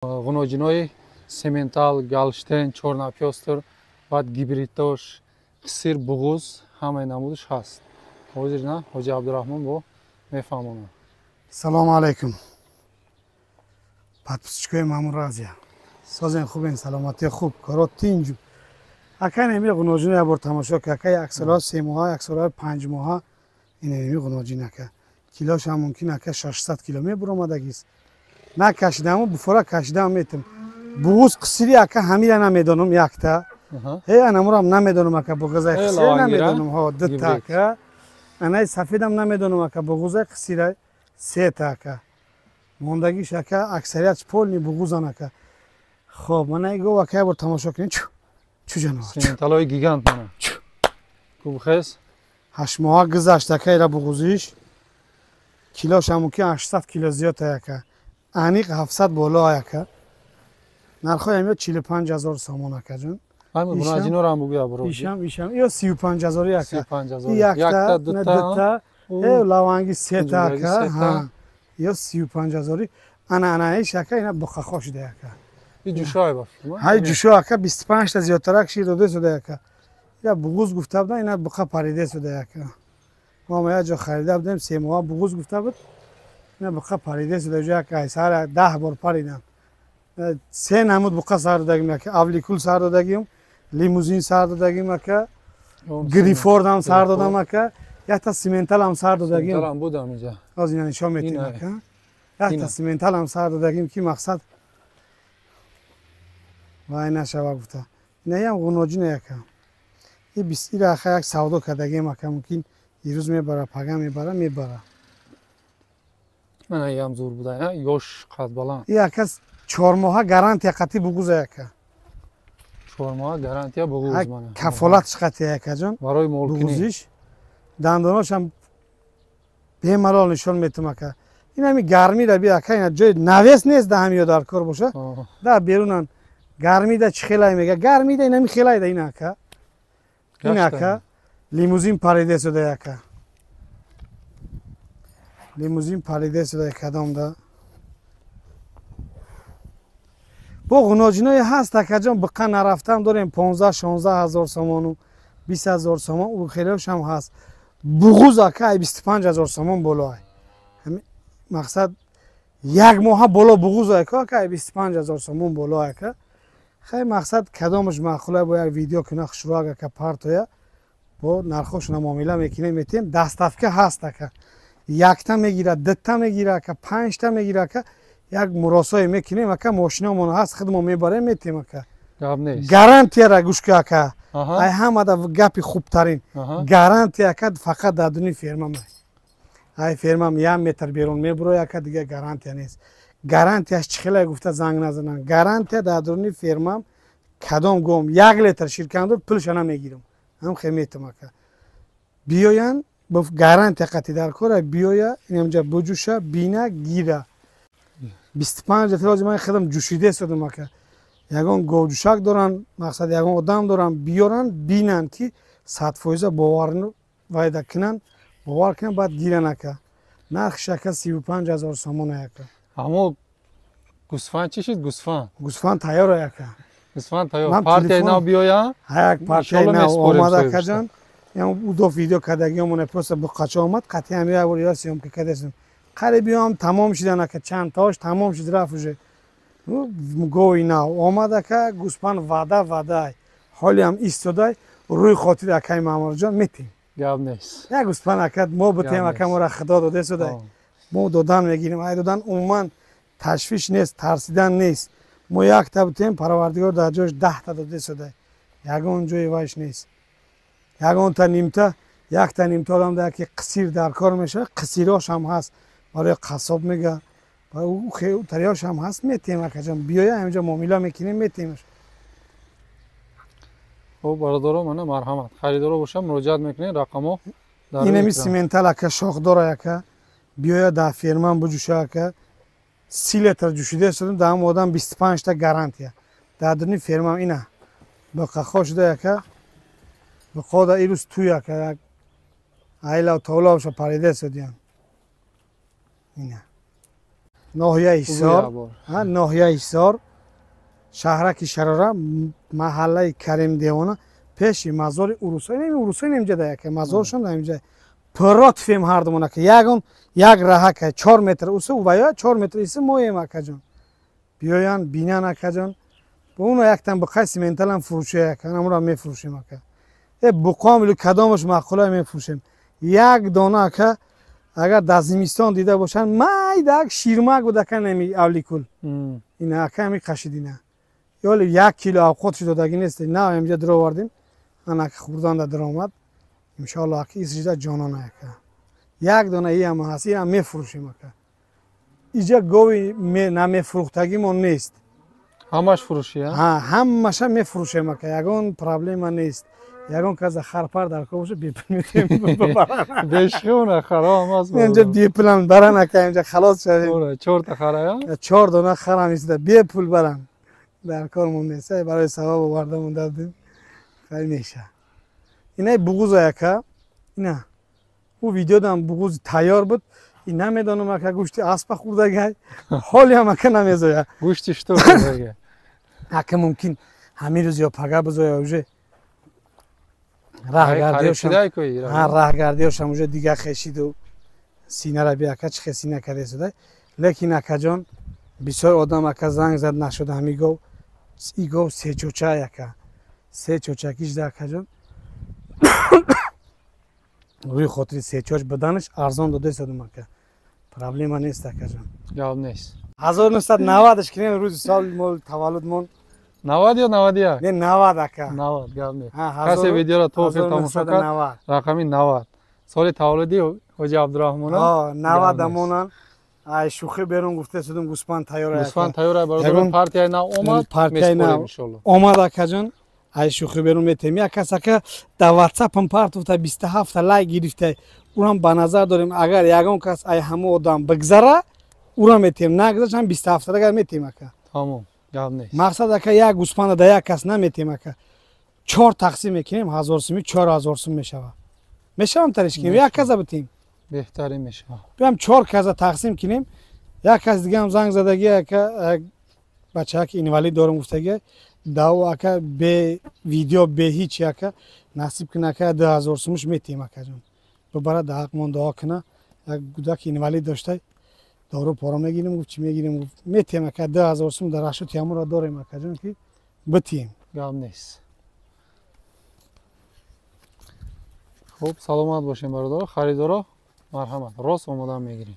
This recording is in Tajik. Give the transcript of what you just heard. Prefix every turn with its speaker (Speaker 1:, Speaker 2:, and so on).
Speaker 1: Ғуноҷинои сементал, галштен, чорнапёстр, баъд гибридтош, қисир, буғуз, ҳамаи намудаш ҳаст. Ҳозир на ҳоҷи Абдураҳмон бо мефаҳмонад.
Speaker 2: Салому алайкум, подписчикои Мамур Азия. Созен, хубен, саломатӣ хуб, коро тинҷу. Ака, неми ғуноҷино як бор тамошо ка, ака. Як сола 3 моҳа, як сола 5 моҳа, ин неми ғуноҷин, ака. Килошам мумкин, ака, 600 кило мебуромадагист. Накашидаму буфора кашидам метам. Буғуз қисири, ака, ҳамира намедонам, якта. Э, анамурам намедонам, ака, буғузаи қисири намедонам, ҳо, дута, ака. Анаи сафедам намедонам, ака, буғузаи қисира, сета, ака. Мондагиш, ака, аксарият полный буғузан, ака. Хоб, мана гов, ака, як бор тамошо кунед. Чу чу ҷанавар.
Speaker 1: Сементалои гигант, мана. Кубхез.
Speaker 2: 8 моҳа гузашт, ака, ира буғузиш. Килошам мумкин 800 кило зиёд, ака. Аниқ 700 боло, ака. Нархҳои ҳамиё 45 000 сомон, акаҷон. Ишам ё 35 000-и, ака. Якта, дута, э, лаванги сета, ака, ё 35 000-и. Ана анаиш, ака, ина буқахо шуда, ака. Ҳай, ҷушо, ака, 25-та зиёдтарак шир дода шуда, ака. Ина буғуз гуфта будан, ина буқа парида шуда, ака. Мо як ҷо харида будем, 3 моҳа буғуз гуфта буд, ина буқа парида шуда. Ҷо як сар 10 бор паридам. Се намуд буқа сар додагим, ака. Авликул сар додагим, лимузин сар додагим, ака, грифордам сар додам, ака, якта сименталам сар додагим. Ҳозир ина нишон метиҳем, ака. Якта сименталам сар додагим, ки мақсад вай нашава гуфта. Инаям ғуноҷина, ака. Ира, ака, як савдо кардагим, ака, мумкин ирӯз мебара, пага мебара, мебара.
Speaker 1: Манаям зур буда, ёш, қадбаланд.
Speaker 2: И, ака, 4 моҳа гарантия қатӣ буғуза, ака.
Speaker 1: 4 моҳа гарантия буғуз, мана.
Speaker 2: Кафолатш қатӣ, акаҷон.
Speaker 1: Барои молкунӣ.
Speaker 2: Буғузиш дандоношам бемалол нишон метум, ака. Ин ҳами гармида би, ака, ина ҷои навес нест, да ҳамиё дар кор боша, да берунан гармида чӣ хелай мега, гармида инами хелайда. Ин, ака, ин, ака, лимузин парида шуда, ака, лимузин парида шуда. Кадомда бо ғуноҷиное ҳаст, акаҷон, биқа нарафтам дорем, 15-16 ҳазор сомону 20 000 сомон, ӯ хелеошам ҳаст. Буғуз, ака, ай 25 000 сомон боло ай. Мақсад, як моҳа боло буғуз, ака, ака, ай 25 000 сомон боло, ака. Хай, мақсад, кадомаш маъқула, бо як видео куна, хушрӯак, ака, партоя, бо нархошона муомила мекунем, метиҳем. Доставка ҳаст, ака. Якта мегира, дута мегира, ака, панҷта мегира, ака, як муросое мекунем, ака. Мошинамон ҳаст, худмо мебарем, метиҳем, ака. Гарантияра гӯш ку, ака. Ай ҳамада гапи хубтарин гарантия, ака, фақат дар дуни фермам. Ай фермам як метр берун мебурои, ака, дига гарантия нест. Гарантияш чӣ хеле гуфта занг назананд. Гарантия дар дуни фермам кадом гом як литр ширкандур, пулша намегирам, ҳам хе метам, ака. Биёянд, гарантия қатӣ дар кора, биёя, инамҷа буҷуша, бина, гира. 25 литр ҳозир ман худам ҷӯшида истодам, ака. Ягон говҷӯшак доранд, мақсад, ягон одам доранд, биёранд, бинанд, ки 100 фоиза бовар вайда кунанд, бовар кунанд, баъд гиранд, ака. Нархш, ака, 35 000 сомон, ака.
Speaker 1: Аммо гӯсфанд чӣ шуд, гӯсфанд?
Speaker 2: Гӯсфанд тайёр, ака.
Speaker 1: Гӯсфанд тайёр, партияи нав биёя.
Speaker 2: Як партияи нав омад, акаҷон. Удо видео кардагиомона, просто буқача омад, қатъи ҳами як бор ё съёмка кардасем. Қариб биём, тамом шидан, ака, чандтаош тамом шуд, рафт уже. Гови нав омад, ака. Гӯспанд ваъда ваъдай, ҳолиам истодай рӯи хотири акаи Маъмурҷон метем.
Speaker 1: Гап нест.
Speaker 2: Як гӯспанд, ака, мо бутем, ака, мора худо дода истодай, мо додан мегирем. Ай додан умуман ташвиш нест, тарсидан нест. Мо якта бутем, Парвардигор дар ҷош 10-та дода истодай. Ягон ҷои вайш нест, ягонта нимта, якта нимта одам да яке қисир дар кор мешавад, қисирошам ҳаст, барои қассоб мега, тариёшам ҳаст, метем, акаҷон. Биёя, ҳаминҷо муомила мекунем, метемаш.
Speaker 1: Хуб, бародаро, мана, марҳамат, харидоро бошам, муроҷиат мекунед, рақамҳо.
Speaker 2: Инами симентал, ака, шохдора, ака. Биёя, дар ферман буҷуша, ака. 30 литр ҷӯшида истодем, дар ҳам одам 25-та гарантия дар дуни фермам. Ина биқахо шуда, ака, биқода ирӯз туй, ака, як айлав тавлавша парида истодиям, ина. Ноҳияи Ҳисор, ноҳияи Ҳисор, шаҳраки Шарора, маҳаллаи Карим Девона, пеши мазори урусо. Ин урусо инҷа да яка мазоршон да инҷа. Протфем ҳардумон ака. Ягон як раҳа ка 4 метр усу ва ё 4 метр иси моем акаҷон. Биёян бинан акаҷон. Бо уно яктан буқай сименталам фурӯшия ака. Намура мефурӯшем ака. Буқом или кадомаш маъқула мефурӯшем. Як дона ака агар дар зимистон дида бошанд, майда ширмак буд ака нами авликул. Ина ака ами қашидина. Ёли 1 кило авқот шудодагӣ нест. На инҷа даровардем. Ана ака хурданда даромад. Иншоаллоҳ ака исида ҷонона ака. Як дона иам ҳаст, иам мефурӯшем ака. Иҷа гови намефурӯхтагимон нест.
Speaker 1: Ҳамаш фурӯшия?
Speaker 2: Ҳа, ҳамаша мефурӯшем ака. Ягон проблема нест. Ягон каза харпар дар кор боша бепул метем бабаран.
Speaker 1: Бешхона харам аст.
Speaker 2: Инҷа бепулам баран ака, инҷа халос шавем.
Speaker 1: 4 та хара?
Speaker 2: 4 дона харам истода бепул баран. Дар кормон нест. Барои савоб оварда монда будем. Хай меша. Инай буғуз ака. Ина. У видеодам буғуз тайёр буд. И намедонам ака гӯшти аспа хӯрдагай. Ҳолиам ака намезоя.
Speaker 1: Гӯшти штор хӯрдагай.
Speaker 2: Ака мумкин ҳамин рӯз ё пага бизоя уже. Раҳгардиёшам уже дига хешиду синара би ака чӣ хел сина кардесуда. Лекин акаҷон бисёр одам ака занг зад нашуда ҳами гов. И гов сечоча ака. Сечочакиш да акаҷон. Рӯи хотири сечоч буданаш арзон додесадум ака. Проблема нест акаҷон.
Speaker 1: Гап нест.
Speaker 2: 1990 кинем рӯзи сол мо таваллудмон.
Speaker 1: 90 ё 91?
Speaker 2: Не, 90 ака.
Speaker 1: 90 гап нест. Касе видеоро то охир тамошо кард, рақами 90. Соли таваллуди ҳоҷи Абдураҳмона?
Speaker 2: Ҳо, 90 амонан. Ай шӯхӣ берун гуфта судум гӯспанд тайёр ака.
Speaker 1: Гӯспанд тайёр ай бародарон, партияи нав омад,
Speaker 2: партияи нав омад акаҷон. Ай шӯхӣ берун метем. Як кас ака дар WhatsApp-ам партофта 27 лайк гирифта. Урам ба назар дорем, агар ягон кас ай ҳамо одам бигзара, ура метем. Нагзараш ҳам 27 агар метем ака.
Speaker 1: Тамом. Гап нест.
Speaker 2: Мақсад ака як гӯспанда да як кас наметем ака. 4 тақсим мекунем, 1000 сум, 4000 сум мешавад. Мешавам тариш кунем, як каза битем.
Speaker 1: Беҳтарин мешавад.
Speaker 2: Биям 4 каза тақсим кунем. Як кас дига ҳам занг задаги ака, як бачаак инвалид дорам гуфтаги, дав ака бе видео бе ҳеч ака насиб куна ака 2000 сумш метем акаҷон. Бибара да ҳақмон дуо куна. Як гудаки инвалид доштай. Дору пора мегирем, гуфт чӣ мегирем, гуфт метем ака 2000 сум дар рашоти ҳамонро дорем акаҷон ки битем.
Speaker 1: Гап нест. Хуб, саломат бошем бародаро, харидоро марҳамат, рост омода мегирем.